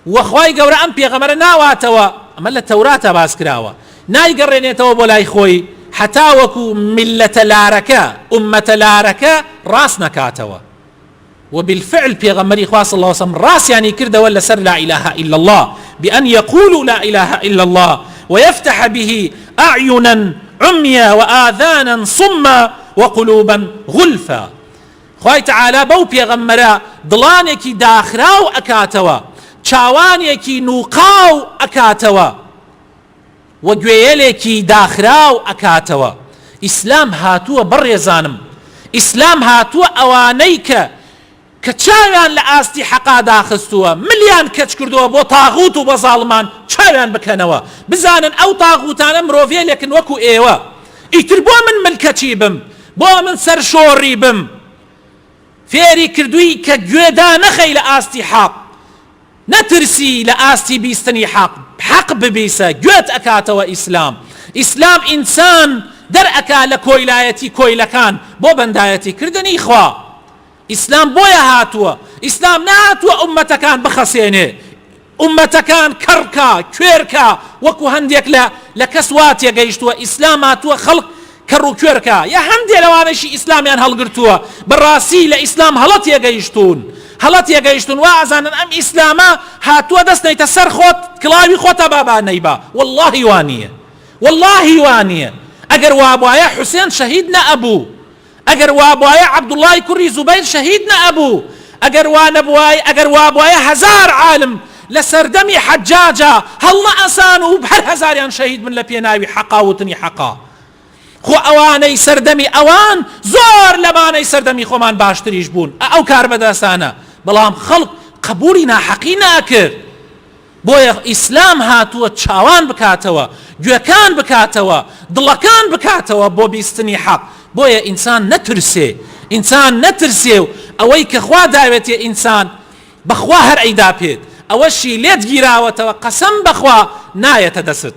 وە خوای گەورە ئەم پێغەمبەرە ناواتەوە، ئەمە لە تەوراتا باس کراوە، نایگەڕێنێتەوە بۆ لای خۆی هەتاوەکو میللەتە لارەکە، ئوممەتە لارەکە ڕاست نەکاتەوە. وە بالفعل پێغەمبەری خوا صلی اللە علیە وسلم ڕاستیانی کردەوە لەسەر لا الە الا اللە بان یقولوا لا الە الا اللە ویفتح به اعینا عمیا وآذانا صما وقلوبا غلفا. خوای تەعالا بەو پێغەمبەرە دڵانێکی داخراو ئەکاتەوە، چاوانێکی نوقاو ئەکاتەوە و گوێیەلێکی داخراو ئەکاتەوە. ئیسلام هاتووە بەڕێزانم، ئیسلام هاتووە ئەوانەی کە کە چاویان لە ئاستی حەقا داخستووە، ملیان کەچ کردووە بۆ تاغوت و بۆ زاڵمان چاویان بکەنەوە، بزانن ئەو تاغوتانە مرۆڤێلێکن وەکو ئێوە، ئیتر بۆ من ملکەچی بم، بۆ من سەرشۆڕی بم؟ فێری کردووی کە گوێ دانەخەی لە ئاستی حەق، نەترسی لە ئاستی بیستنی حەق، حەق ببیسە، گوێت ئەکاتەوە ئیسلام. ئیسلام ئینسان دەرئەکا لە کۆیلایەتی کۆیلەکان بۆ بەندایەتی کردنی خوا. ئیسلام بۆیە هاتووە، ئیسلام نەهاتووە ئوممەتەکان بخەسێنێ، ئوممەتەکان کەڕ کا، کوێر کا، وەکو هەندێک لە لە کەس وا تێگەیشتووە ئیسلام هاتووە خەڵک کەڕ و کوێر کا، یا هەندێ لەوانەشی ئیسلامیان هەڵگرتووە بە ڕاستی لە ئیسلام هەڵە تێگەیشتوون، هەڵە تێگەیشتوون وا ئەزانن ئەم ئیسلامە هاتووە دەست نەیتە سەر خۆت کڵاوی خۆتە با با نەیبا، وەڵڵاهی وا نییە، وەڵڵاهی وا نییە، ئەگەر وابوایە حوسێن شەهید نەئەبوو. ئەگەر وابوایە عەبدوڵای کوڕی زوبەیر شەهید نەئەبوو، ئەگەر وانەبوای ئەگەر وابوایە هەزار عالم لە سەردەمی حەجاجا هەڵنەئەسان و هەر هەزاریان شەهید بن لە پێناوی حەقا وتنی حەقا. خۆ ئەوانەی سەردەمی ئەوان زۆر لەمانەی سەردەمی خۆمان باشتریش بوون ئەو کاربەدەستانە، بەڵام خەڵک قەبوڵی ناحەقی نەئەکرد. بۆیە ئیسلام هاتووە چاوان بکاتەوە، گوێکان بکاتەوە، دڵەکان بکاتەوە بۆ بیستنی حەق، بۆیە ئینسان نەترسێ، ئینسان نەترسێ و ئەوەی کە خوا داوێتێ ئینسان بەخوا هەر ئەیدا پێت، ئەوەشی لێت گیراوەتەوە قەسەم بەخوا نایەتە دەست.